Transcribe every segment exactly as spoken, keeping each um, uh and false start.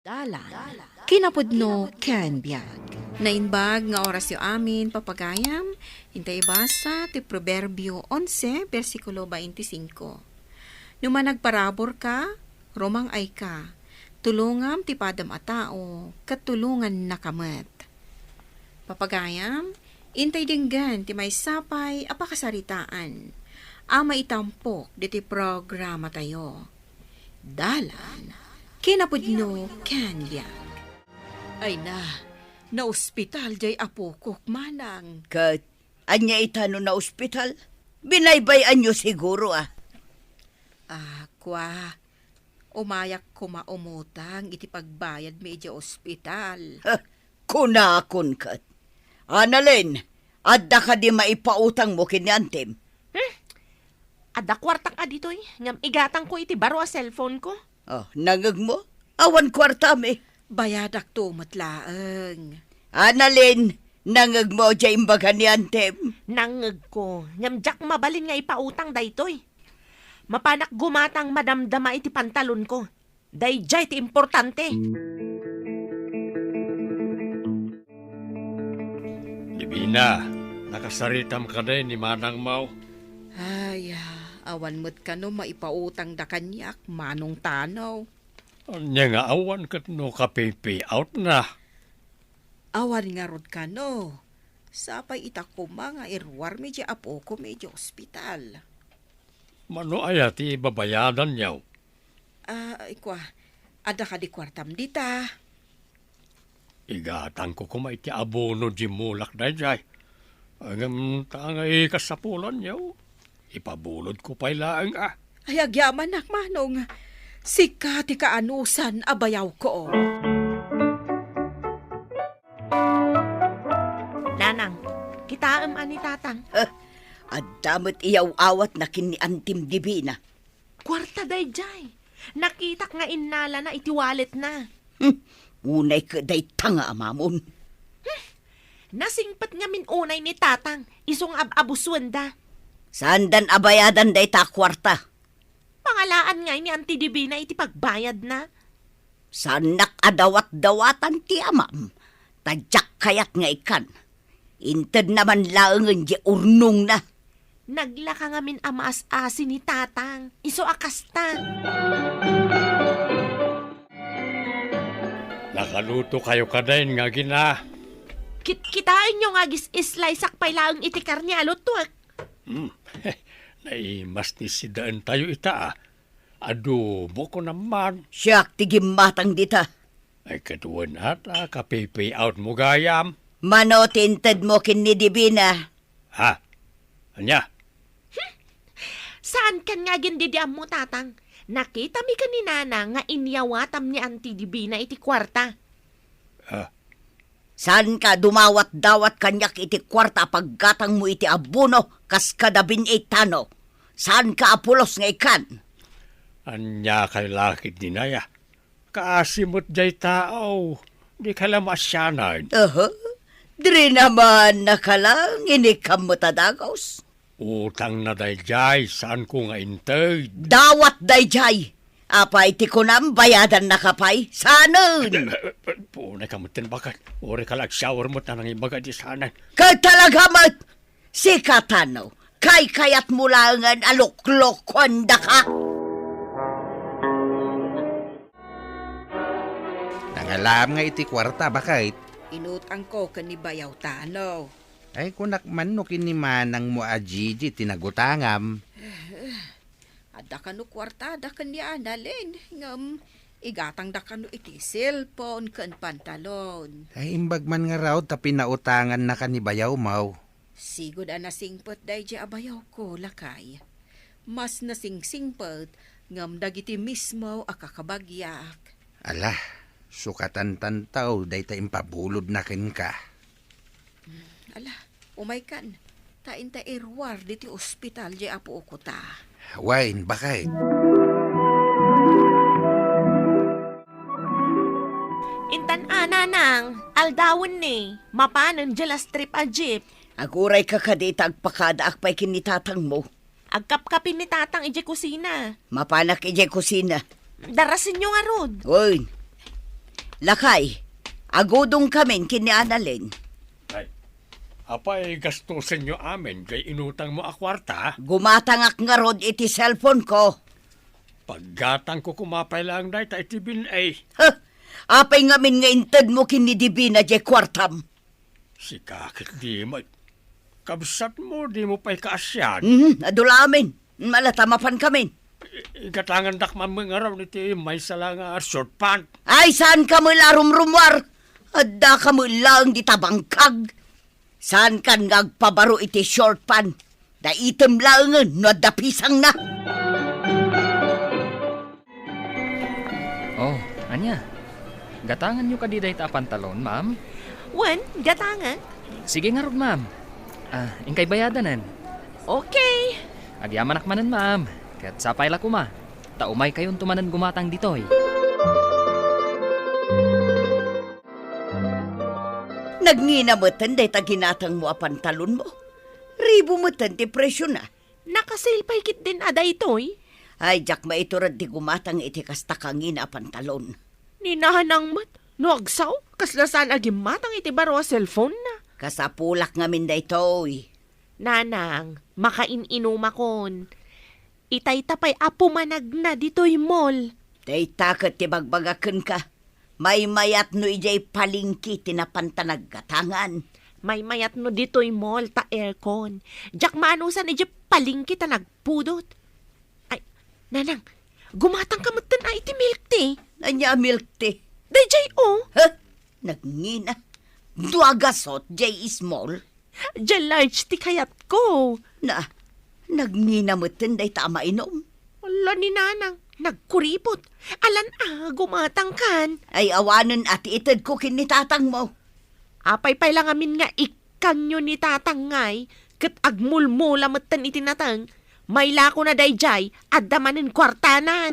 Dalan, kinapudno ken biag. Naimbag nga orasyo amin, papagayam. Intay ibasa ti Proverbio onse, bersikulo twenty-five. No managparabur ka, rumang-ay ka. Tulongam ti padam a tao, ket tulonganna ka met. Papagayam, intay denggen ti maysa pay a pakasaritaan a maitampok ditoy programatayo. Dalan, kinapudno ken biag. Ay na, naospital jay apokok, manang. Ket ania ita no naospital? Binaybay-anyo siguro, a? Ah, kua, umayak koma umutang iti pagbayadmi idiay ospital. Kunakon ket. Annalyn, adda kadi maipautangmo ken ni antim? Hmm? Adda kuartak a ditoy, ngem igatangko iti baro a cellphone ko. Oh, nangngegmo? Awan kuartami. Bayadakto met laeng. Annalyn, nangngegmo diay imbaga ni antim? Nangngegko, ngem diak mabalin nga ipautang daytoy. Mapanak gumatang madamdama iti pantalonko. Daydiay ti importante. Divina, nakasaritam kadi ni manangmo? Ay, awan met kano maipautangda kaniak, Manong Tano. Ania nga awan ket no ka-pay-out na? Awan ngarud kano. Sapay ita koma nga iruarmi diay apokon idiay ospital. Mano aya ti babayadanyo? Ah, ikua, adda kadi kuartam dita? Igatangko koma iti abono diay mulak daydiay. Ngem ta nga ikasapulanyo, ipabulodko pay laeng a. Ay, agyamanak, Manong. Sika ti kaanusan a bayawko. Nanang, kitaem a ni Tatang. Adda met iyaw-awatna ken ni Antim Divina. Kuarta daydiay. Nakitak nga innalana iti walletna. Hmm, unay ket dayta nga amamon. Hmm, nasingpet ngamin unay ni Tatang, isu nga ab-abusuenda. Saandan a bayadan dayta a kuarta? Pangalaan ngay ni Anti Divina iti pagbayadna. Saannak a dawat-dawatan ti amam, ta diak kayat nga ikkan. Intedna man laengen diay urnongna. Naglaka ngamin a maas-asi ni Tatang, isu a kasta. Nakalutokayo kadi nga agina? Kit-, kitaenyo nga agis-sliceak pay laeng iti karne a lutuek. Hmm. Naimas ni sidaentayo ita, a. Adobo ko naman. Siak ti gimmatang dita. Ay, ket wen ata, ka-pay-out mo gayam. Mano ti intedmo ken ni Divina? Ha? Ania? Hmm. Saankan nga agindidiammo, Tatang. Nakitami ken ni Nana nga inyawatam ni Anti Divina iti kuarta. Ha? Saanka dumawat-dawat kaniak iti kuarta a paggatangmo iti abono kas kada bin-i Tano? Saanka a pulos nga ikkan? Ania kay lakid ni Naya? Kaasi met diay tao, di ka la maasianan. Aha, diri naman nakalang inikam met a dagus. Utangna daydiay, saanko nga inted. Dawat daydiay. Apay ti kunam, bayadannaka pay? Saanen? Punay ka met ten baket. Uray ka la agsyawer met a nangibaga di saanen. Ket talaga met! Sika Tano, kaykayatmo laengen a luklokuendaka? Nangalaam nga iti kuarta, baket. Inutangko ken ni Bayaw Tano. Ay, kunak man no ken ni manangmo a Gigi ti nagutangam. Adda kano kuartada ken ni Annalyn, ngem igatangda kano iti cellphone ken pantalon. Ay, imbag man ngarud ta pinautangannaka ni Bayaw, maw. Sigud a nasingpet daydiay a bayawko, lakay. Mas nasingsingpet ngem dagiti mismo a kakabagiak. Ala, sukatan tantaw dayta impabulodna kenka. Ala, umaykan. Ta inta iruar diti ospital diay apuko ta. Wen, baket. Intan a, nanang, aldawen ni, mapanen diay last trip a jeep. Agurayka kadi ta agpakadaak pay ken ni tatangmo. Agkapkapi ni tatang idiay kusina. Mapanak idiay kusina. Darasenyo ngarud. Oy. Lakay, agudongkamin ken ni Annalyn. Ay, apay gastusenyo amin jay inutangmo a kuarta? Gumatangak ngarud iti cellphone ko. Paggatangko koma pay laeng dayta iti bin-e. Huh! Apay ngamin nga intedmo ken ni Divina jay kuartam? Sika ket di met. Kabsatmo, dimo pay kaasian. Mhm, adu la amin. Ala ta mapankamin. I-, igatangandak man met ngarud iti maysa la nga short pant. Ay, saanka met la a rumrumuar. Addaka met laeng dita bangkag. Saankan nga agpabaro iti short pant. Daitem laengen no adda pisangna. Oh, ania? Gatanganyo kadi dayta a pantalon, ma'am? Wen, gatangek. Sige ngarud, ma'am. Ah, inkay bayadanen. Okay. Agyamanak manen, ma'am. Ket sapay la koma, ta umaykayonto manen gumatang ditoy. Nagngina meten dayta ginatangmo a pantalonmo. Ribu meten ti presiona. Naka-sale pay ketdin a daytoy? Ay, diak maitured ti gumatang iti kasta kangina a pantalon. Ni Nanang met, no agsao, kasla saan a gimmatang iti baro a cellphone-na. Kasapulak ngamin daytoy. Nanang, makain-inumakon. Itay ta pay a pumanagna ditoy mall. Dayta ket ti bagbagak kenka. Maymayat no idiay palengke ti napanta naggatangan. Maymayat no ditoy mall ta aircon. Diak maanusan idiay palengke ta nagpudot. Ay, Nanang, gumatangka metten a iti milk tea. Ania a milk tea? Daydiay, oh. Huh? Nagngina. Dua gasot diay small. Diay large ti kayatko. Na, nagngina metten dayta a mainum. Ala ni Nanang, nagkuripot. Alan a, gumatangkan. Ay, awanen a ti itedko ken ni tatangmo. Apay pay la ngamin nga ikkanyo ni tatang ngay, ket agmulmula metten iti nateng, mailakona daydiay, adda manen kuartanan.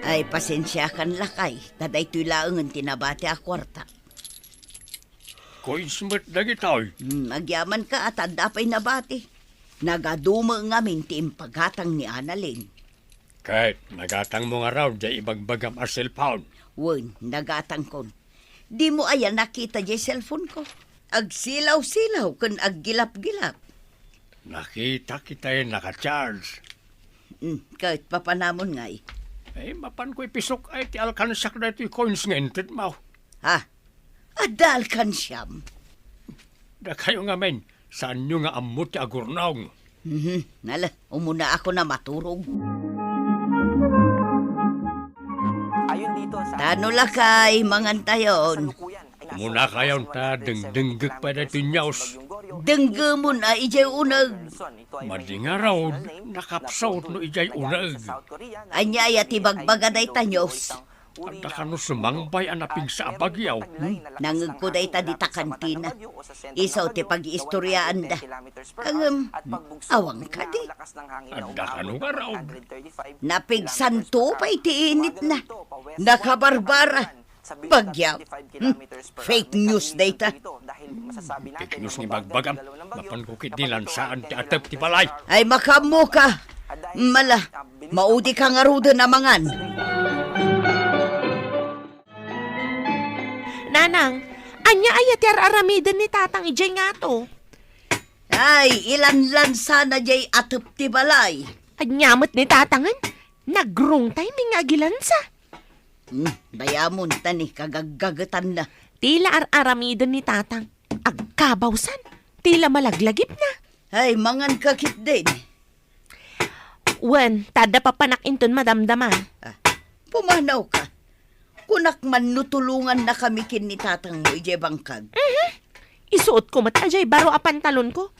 Ay, pasensiakan lakay, ta daytoy laengen ti nabati a kuarta. Coins met dagitoy. Hmm, agyamanka a ta adda pay nabati. Nagadu met ngamin ti impagatang ni Annalyn. Ket nagatangmo ngarud diay ibagbagam a cellphone? Wen, nagatangkon. Dimo aya nakita diay cellphone ko? Agsilaw-silaw ken aggilap-gilap. Nakitak itay naka-charge. Hmm, ket papanamon ngay? Eh, mapanko ipisok ay ti alkansiak daytoy coins nga intedmo. Ha? Adda alkansiam? Dakayo ngamin, saanyo nga ammo ti agurnong? Mhm, ala, umunaakon a maturog. Ta no lakay, mangantayon. Umunakayon ta dengdenggek pay daytoy news. Denggemon a idiay uneg. Madi ngarud, nakapsut no idiay uneg. Ania aya ti bagbaga dayta news? Adda kano sumangbay a napigsa a bagyo. Hmm, nangegko dayta dita kantina. Isu ti pag-iistoryaanda. Ngem, awan kadi. Adda kano ngarud. Napigsanto pay ti initna. Nakabarbara. Bagyo. Hmm, fake news dayta. Fake news nga ibagbagam. Mapanko ketdi lansaan ti atep ti balay. Ay, makaammoka. Mala, maudika ngaruden a mangan. Nanang, ania aya ti ar-aramiden ni Tatang idiay ngato? Ay, ilanlansana diay atep ti balay. Ania met ni Tatangen? Nagrungtay mi nga agilansa. Hmm, dayamon ta ni kagaggagetanna. Ti la ar-aramiden ni Tatang. Agkabawsan. Ti la malaglagipna. Ay, manganka ketdin. Wen, ta adda papanak inton madamdama. Ah, pumanawka. Kunak man no tulongannakami ken ni tatangmo idiay bangkag. Mhm. Isuotko met a diay baro a pantalonko.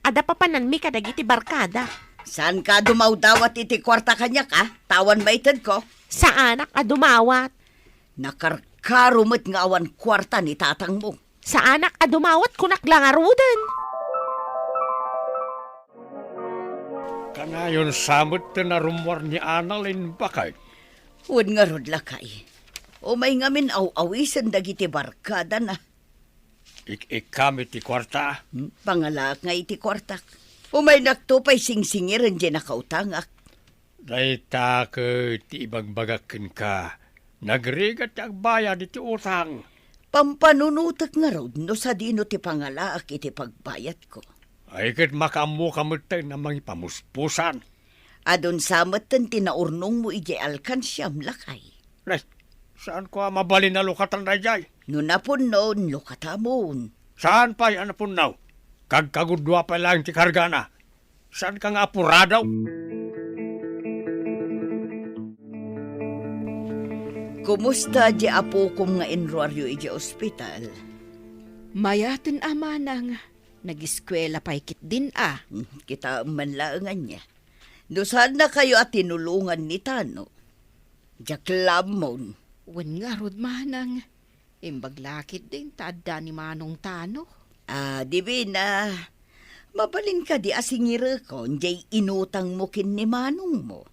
Adda papananmi kadagiti barkada. Saanka a dumawdawat iti kuarta kaniak, a? Ta awan maitedko. Saanak a dumawat. Nakarkaro met nga awan kuarta ni tatangmo. Saanak a dumawat, kunak la ngaruden. Kanayon sa met ti narummuar ni Annalyn, baket? Wen ngarud, lakay. Umay ngamin aw-awisen dagiti barkadana. Ik-ikkam iti kuarta? Hmm, pangalaak nga iti kuartak. Umaynakto pay singsingiren diay nakautangak. Dayta ket ti ibagbagak kenka, nagrigat ti agbayad iti utang. Pampanunotek ngarud no sadino ti pangalaak iti pagbayadko. Ay ket makaammoka metten a mangipamuspusan. Adun sa metten ti naurnongmo idiay alkansiam, lakay. Nay, saanko a mabalin a lukatan daydiay? No napunnon, lukatamon. Saan pay a napunnaw? Kagkagudua pay laeng ti kargana. Saanka nga apurado? Kumusta di apokom nga inruaryo idiay ospital? Mayaten a manang, nagiskuela pay ketdin a. Hmm, kitaem man laeng ania. No saannakayo a tinulongan ni Tano, diak lammon. Wen ngarud, manang, imbag la ketdin ta adda ni Manong Tano. Ah, Divina, mabalin kadi a singirekon diay inutangmo ken ni manongmo?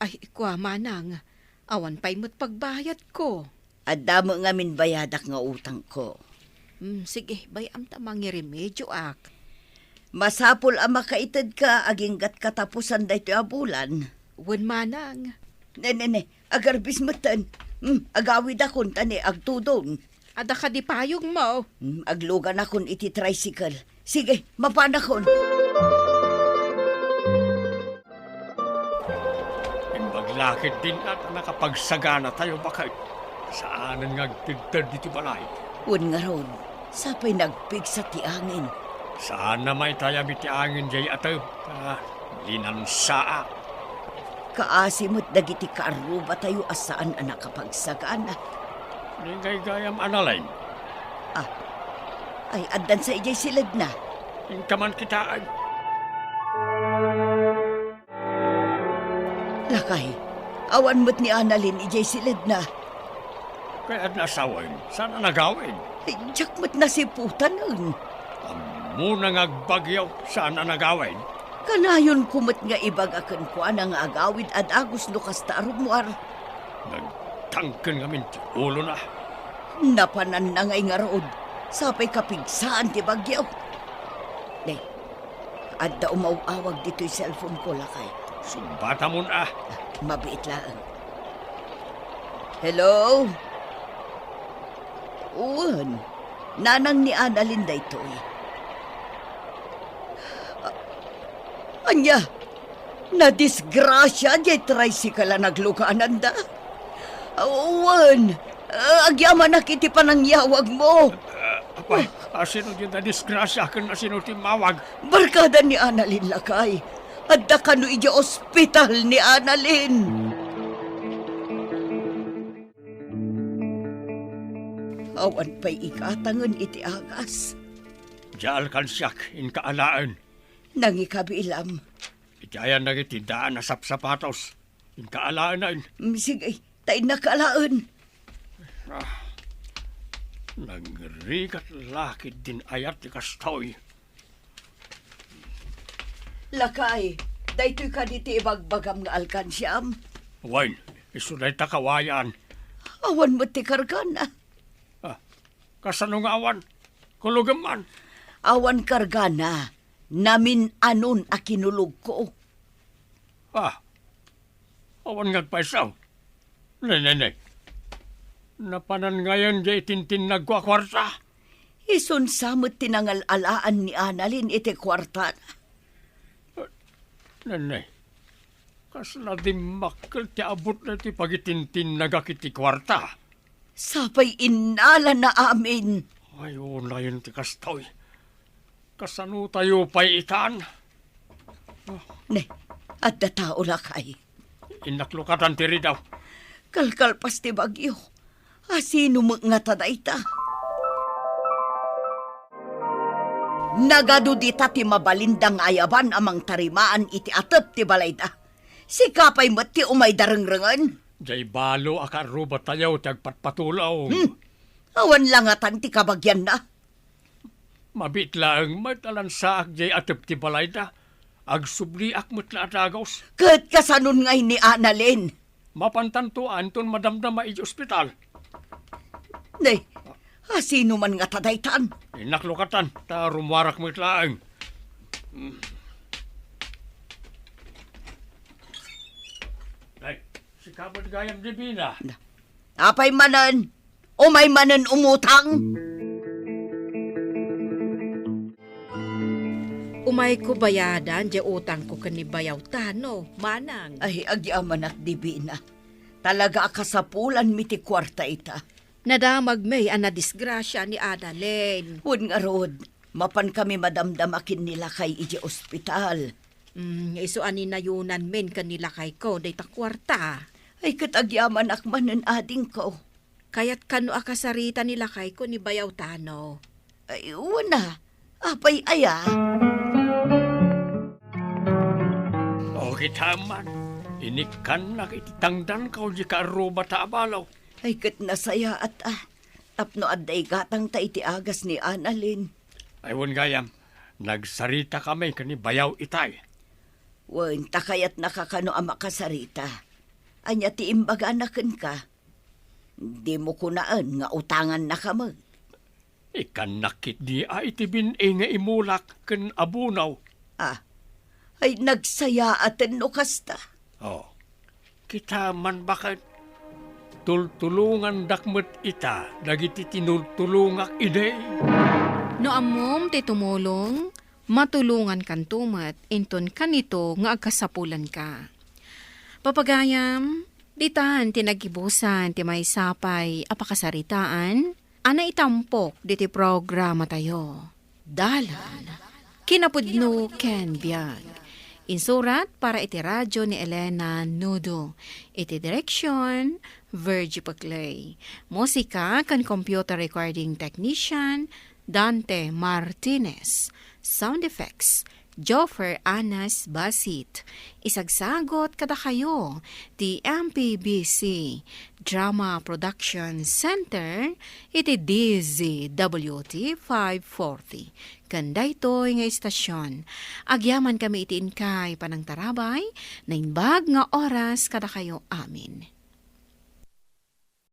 Ay, kua, manang, awan pay met pagbayadko. Adda met ngamin bayadak nga utangko. Hmm, sige, bay-am ta mangiremedioak. Masapul a makaitedka aginggat katapusan daytoy a bulan. Wen, manang. Ne, ne, ne, agarbis metten. Hmm, agawidakon ta ne, agtudon. Adda kadi payongmo? Hmm, agluganakon iti tricycle. Sige, mapanakon. Imbag la ketdin a nakapagsaganatayo baket. Saanen nga agtedted iti balay. Wen ngarud, sapay nagpigsa ti angin. Saan a maitayab iti angin diay atep, ta linansaak. Kaasi met dagiti kaarrubatayo a saan a nakapagsagana. Ni gaygayam, Annalyn. Ah. Ay, addan sa idiay siledna. Inka man kitaen. Lakay, awan met ni Annalyn idiay siledna. Kayatna a sawen, saan a nagawid? Ay, diak met nasiputanen. Ammona nga agbagyo, saan a nagawid? Kanayonko met nga ibaga kenkuana nga agawid a dagus no kasta a rummuar. Nagtangken ngamin ti ulona. Napananna ngay ngarud, sapay kapigsaan ti bagyo. Ne, adda umaw-awag ditoy cellphone ko, lakay. Sungbatamon a. Mabiit laeng. Hello? Wen, nanang ni Annalyn daytoy. A-, ania? Nadisgrasia diay tricycle a naglugananda? Wen, agyamanak iti panangyawagmo. Ah, apay, asino diay nadisgrasia ken asino ti immawag? Barkada ni Annalyn, lakay. Adda kano idiay ospital ni Annalyn. Awan pay igatangen iti agas. Diay alkansiak, inka alaen. Nangikabilam. Iti ayan dagiti daan a sapsapatos, inka alaen. Mm, sige, ta innaka alaen. Ah, nagrigat la ketdin ayat ti kastoy. Lakay, daytoy kadi ti ibagbagam nga alkansiam? Wen, isu dayta kawayan. Awan met ti kargana. Ah, kasano nga awan? Kulogem man. Awan kargana. Namin-anon a kinulogko. Ah, awan nga agpayso. Ne, ne, ne. Napanan ngayen diay itintinnagko a kuarta. Isun sa met ti nangal-alaan ni Annalyn iti kuartana. Ne, ne. Kasla dimmakkel ti abut daytoy pagitintinnagak iti kuarta. Sapay innalana amin. Ay, unayen ti kastoy. Kasanotayo pay itan? Ne, adda tao, lakay. Innak lukatan ti ridaw. Kalkalpas ti bagyo. Asino met ngata dayta? Nagadu dita ti mabalinda nga ayaban a mangtarimaan iti atep ti balayda. Sika pay met ti umayda rengrengen? Diay balo a kaarrubatayo ti agpatpatulaw. Hmm. Awan la ngatan ti kabagianna. Mabiit laeng met a lansaak diay atep ti balayda. Agsubliak met la a dagus. Ket kasanon ngay ni Annalyn? Mapantanto a inton madamdama iti ospital. Ne, asino man ngata daytan? Innak lukatan, ta rummuarak met laeng. Hmm. Kabat gayam, Divina. Apay manen? Umay manen umutang? Umayko bayadan diay utangko ken ni Bayaw Tano, manang. Ay, agyamanak, Divina. Talaga a kasapulanmi ti kuarta ita. Nadamagmi a nadisgrasia ni Annalyn. Wen ngarud, mapankami madamdama ken ni lakay idiay ospital. Mm, isu a ninayonanmin ken ni lakayko dayta kuarta. Ay, ket agyamanak manen, adingko. Kayat kano a kasarita ni lakayko ni Bayaw Tano? Ay, wen a. Apay aya? O, kita man, inikkannak iti tangdanko diay kaarrubata a balo. Ay, ket nasayaat a. Tapno adda igatangta iti agas ni Annalyn. Ay, wen gayam, nagsaritaka met ken ni Bayaw itay. Wen, ta kayatnaka kano a makasarita. Ania ti imbagana kenka? Dimo kunaen nga utangannaka met. Ikkannak ketdi a iti bin-i nga imulak ken abono. Ah, ay nagsayaaten no kasta. Oh, kita man baket, tultulongandak met ita dagiti tinultulongak idi. No ammom ti tumulong, matulongankanto met inton kanito nga agkasapulanka. Papagayam, ditan ti naggibusan ti maysa pay a pakasaritaan a naitampok diti programatayo. Dalan, kinapudno ken biag. Insurat para iti radyo ni Elena Nudo. Iti direksyon, Virgie Paclay. Musika ken computer recording technician, Dante Martinez. Sound effects, Joffer Anas Basit. Isagsagot kadakayo ti M P B C Drama Production Center iti D Z W T five forty. Ken daytoy nga istasyon, agyamankami iti inkay panangtarabay, naimbag nga oras kadakayo amin.